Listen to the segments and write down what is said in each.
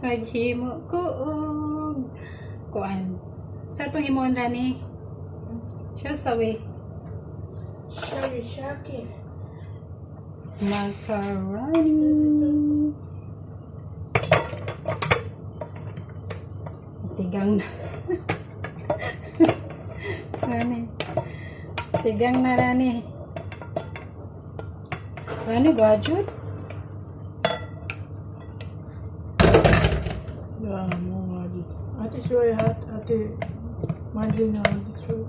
Maghimo ko og kuan. Sa atong himuon, Rani? Siya sawi. Shaggy, shaggy. Macaroni. Tigang na. Rani. Tigang na, Rani. Rani, gwajud? لا مو واجد. هاتي شوي، هات هاتي ما ادري شوي.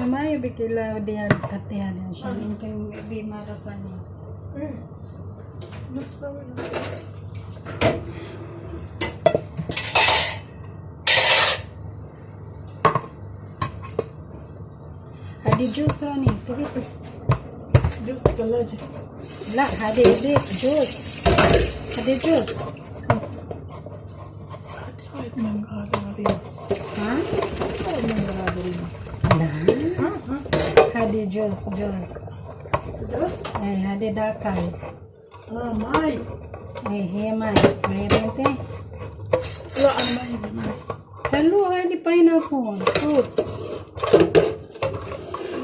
Amay, bikila diyan atihan siya. Yung bi marapan niya. ايه نص سوي. Hadi juice, Rani. Tibi. جوز الثلاجة. لا، هذه دي juice. هذه juice. هاتي وايد مانجا هذا غريب. Ha? وايد مانجا هذا غريب. لا. ها ها. هذه juice, juice. جوز. Eh, هذه dakal. اه ماي. Eh, هي ماي. ماي بنتي. لا، انا ما يبي ماي. Hello, هذه pineapple. Fruits.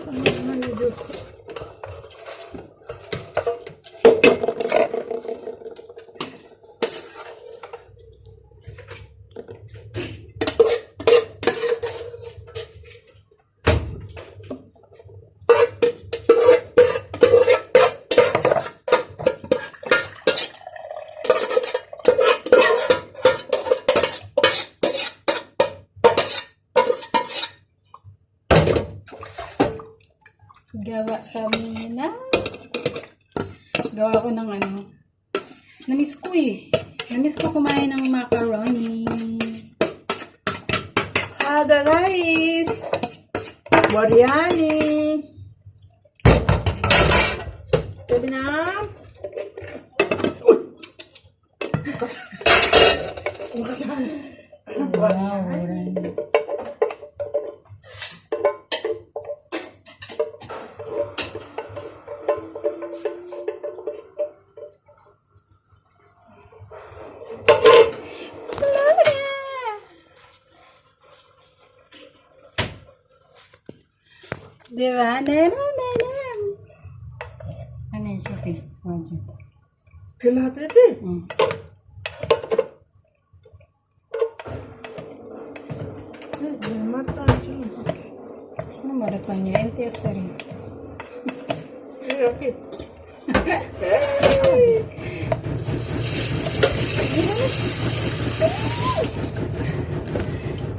انا ما يبي جوز. Gawa kami na. Gawa ko ng ano. Namiss ko eh. Namiss ko kumain ng macaroni. هذا rice برياني تبي نعم. Wow, Rani. Lola! Diba? Nenem, nenem. Ano yung shopping? Wajud. كلها حطيتي؟ مرة. Ano marathon niya? NTS na rin. ايه اكيد.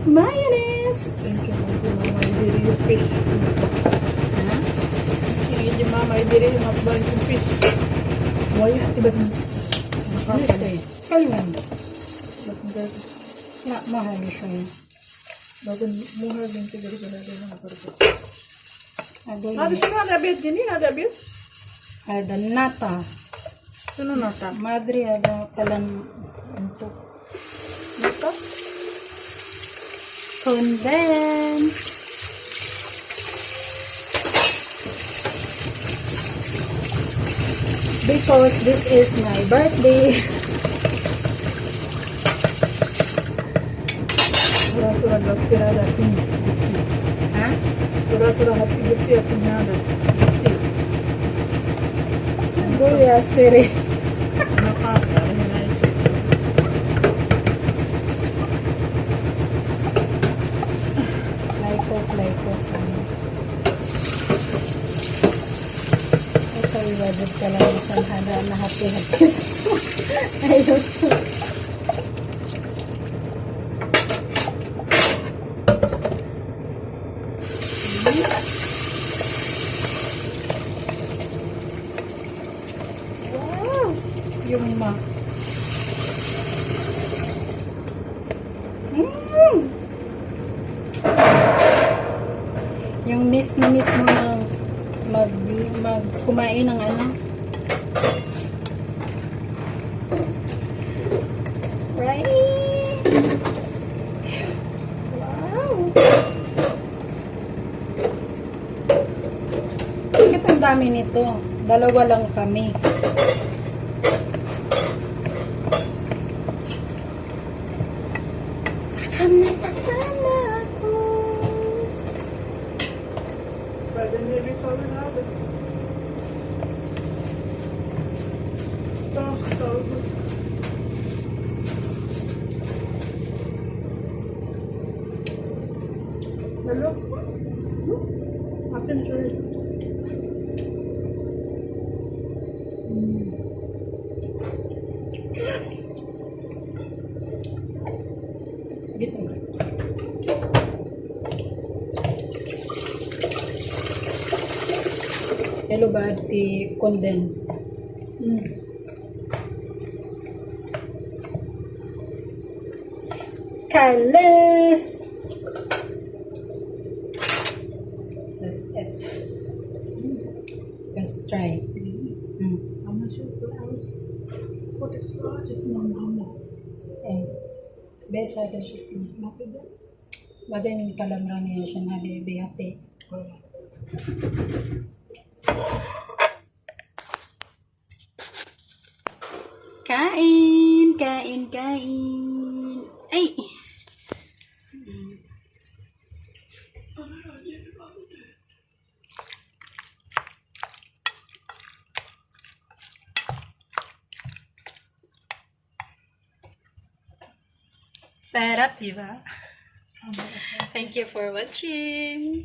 Mayonnaise! ماما يديري fish. Ha? يجي ماما يديري مطبخ fish ويا تبت. Kalwan. لا، ما هذه شوية. لكن مو هذا انت قريب هذا ما فرق. هذول. هذا شنو؟ هذا ابيض جنين، هذا ابيض. هذا الناتا. شنو ناتا؟ ما أدري، هذا كلام untuk ناتا. Condense. Because this is my birthday. थोड़ा थोड़ा गप्पे هذا. Ha? थोड़ा थोड़ा happy gift هذا. Go yesterday. انا قاطعه هنا. Like off, like off. Ay, wajib ka lang isang hada na happy happy. Ayaw siya. Wow! Yung ma. Yung miss na miss mo na mag, mag kumain ng ano. Right? Wow! Bakit ang dami nito? Dalawa lang kami. Så vi have det. That's so good. Hello? I can try it. Gito. Hello bad fi condense. Kalis! That's it. Let's try. I'm not sure, but I was what it's got is mama. Eh, besa da siya siya. Mapida. Baden kalamra niya siya na di bihati. Wala. Kain, kain, kain. Ay! Sarap, di ba? Thank you for watching.